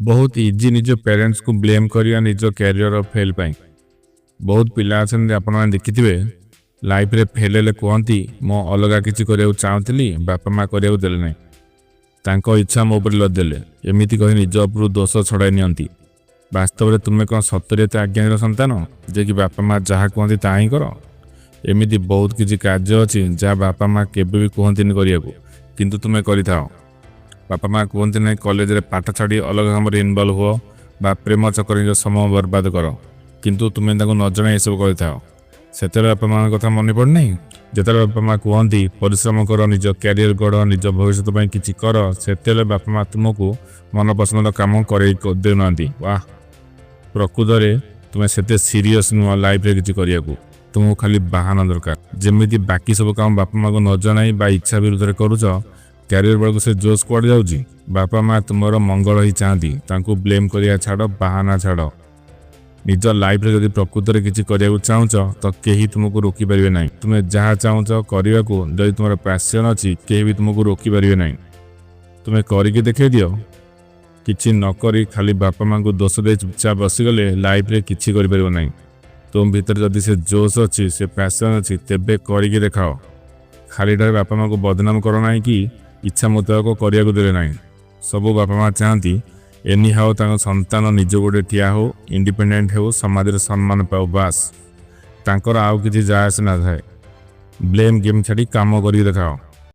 ବହୁତ ଇଜି ନିଜ ପ୍ୟାରେଣ୍ଟସ୍କୁ ବ୍ଲେମ୍ କରିବା ନିଜ କ୍ୟାରିୟର ଫେଲ୍ ପାଇଁ। ବହୁତ ପିଲା ଅଛନ୍ତି, ଆପଣମାନେ ଦେଖିଥିବେ, ଲାଇଫରେ ଫେଲ୍ ହେଲେ କୁହନ୍ତି, "ମୁଁ ଅଲଗା କିଛି କରିବାକୁ ଚାହୁଁଥିଲି, ବାପା ମା କରିବାକୁ ଦେଲେ ନାହିଁ, ତାଙ୍କ ଇଚ୍ଛା ମୋ ଉପରେ ଲଦିଦେଲେ।" ଏମିତି କହି ନିଜ ଉପରୁ ଦୋଷ ଛଡ଼ାଇ ନିଅନ୍ତି। ବାସ୍ତବରେ ତୁମେ କ'ଣ ସତରେ ଏତେ ଆଜ୍ଞାର ସନ୍ତାନ ଯେ କି ବାପା ମା ଯାହା କୁହନ୍ତି ତାହା ହିଁ କର? ଏମିତି ବହୁତ କିଛି କାର୍ଯ୍ୟ ଅଛି ଯାହା ବାପା ମା କେବେ ବି କୁହନ୍ତିନି କରିବାକୁ, କିନ୍ତୁ ତୁମେ କରିଥାଅ। ବାପା ମା କୁହନ୍ତି ନାହିଁ କଲେଜରେ ପାଠ ଛାଡ଼ି ଅଲଗା କାମରେ ଇନଭଲ୍ଭ ହୁଅ ବା ପ୍ରେମ ଚକ୍କରରେ ନିଜ ସମୟ ବର୍ବାଦ କର, କିନ୍ତୁ ତୁମେ ତାଙ୍କୁ ନ ଜଣାଇ ଏସବୁ କରିଥାଅ। ସେତେବେଳେ ବାପା ମାଙ୍କ କଥା ମନେ ପଡ଼ୁନାହିଁ? ଯେତେବେଳେ ବାପା ମା କୁହନ୍ତି ପରିଶ୍ରମ କର, ନିଜ କ୍ୟାରିୟର ଗଢ଼, ନିଜ ଭବିଷ୍ୟତ ପାଇଁ କିଛି କର, ସେତେବେଳେ ବାପା ମା ତୁମକୁ ମନପସନ୍ଦର କାମ କରେଇ ଦେଉନାହାନ୍ତି। ବାଃ, ପ୍ରକୃତରେ ତୁମେ ସେତେ ସିରିୟସ୍ ନୁହଁ ଲାଇଫରେ କିଛି କରିବାକୁ। ତୁମକୁ ଖାଲି ବାହାନା ଦରକାର। ଯେମିତି ବାକି ସବୁ କାମ ବାପା ମାଙ୍କୁ ନ ଜଣାଇ ବା ଇଚ୍ଛା ବିରୁଦ୍ଧରେ କରୁଛ, କ୍ୟାରିୟର ବେଳକୁ ସେ ଜୋସ୍ କୁଆଡ଼େ ଯାଉଛି? ବାପା ମା ତୁମର ମଙ୍ଗଳ ହିଁ ଚାହାନ୍ତି। ତାଙ୍କୁ ବ୍ଲେମ୍ କରିବା ଛାଡ଼, ବାହାନା ଛାଡ଼। ନିଜ ଲାଇଫରେ ଯଦି ପ୍ରକୃତରେ କିଛି କରିବାକୁ ଚାହୁଁଛ ତ କେହି ତୁମକୁ ରୋକିପାରିବେ ନାହିଁ। ତୁମେ ଯାହା ଚାହୁଁଛ କରିବାକୁ, ଯଦି ତୁମର ପ୍ୟାସନ୍ ଅଛି, କେହି ବି ତୁମକୁ ରୋକିପାରିବେ ନାହିଁ। ତୁମେ କରିକି ଦେଖେଇ ଦିଅ। କିଛି ନ କରି ଖାଲି ବାପା ମାଙ୍କୁ ଦୋଷ ଦେଇ ଚୁପଚାପ ବସିଗଲେ ଲାଇଫରେ କିଛି କରିପାରିବ ନାହିଁ। ତୁମ ଭିତରେ ଯଦି ସେ ଜୋସ୍ ଅଛି, ସେ ପ୍ୟାସନ୍ ଅଛି, ତେବେ କରିକି ଦେଖାଅ। ଖାଲିଟାରେ ବାପା ମାଙ୍କୁ ବଦନାମ କର ନାହିଁ କି ଇଚ୍ଛା ମୁତାବକ କରିବାକୁ ଦେଲେ ନାହିଁ। ସବୁ ବାପା ମା ଚାହାନ୍ତି ଏନି ହାଉ ତାଙ୍କ ସନ୍ତାନ ନିଜ ଗୋଡ଼ରେ ଠିଆ ହଉ, ଇଣ୍ଡିପେଣ୍ଡେଣ୍ଟ ହେଉ, ସମାଜରେ ସମ୍ମାନ ପାଉ, ବାସ୍। ତାଙ୍କର ଆଉ କିଛି ଯାଏ ଆସେ ନଥାଏ। ବ୍ଲେମ୍ ଗେମ୍ ଛାଡ଼ି କାମ କରିକି ଦେଖାଅ।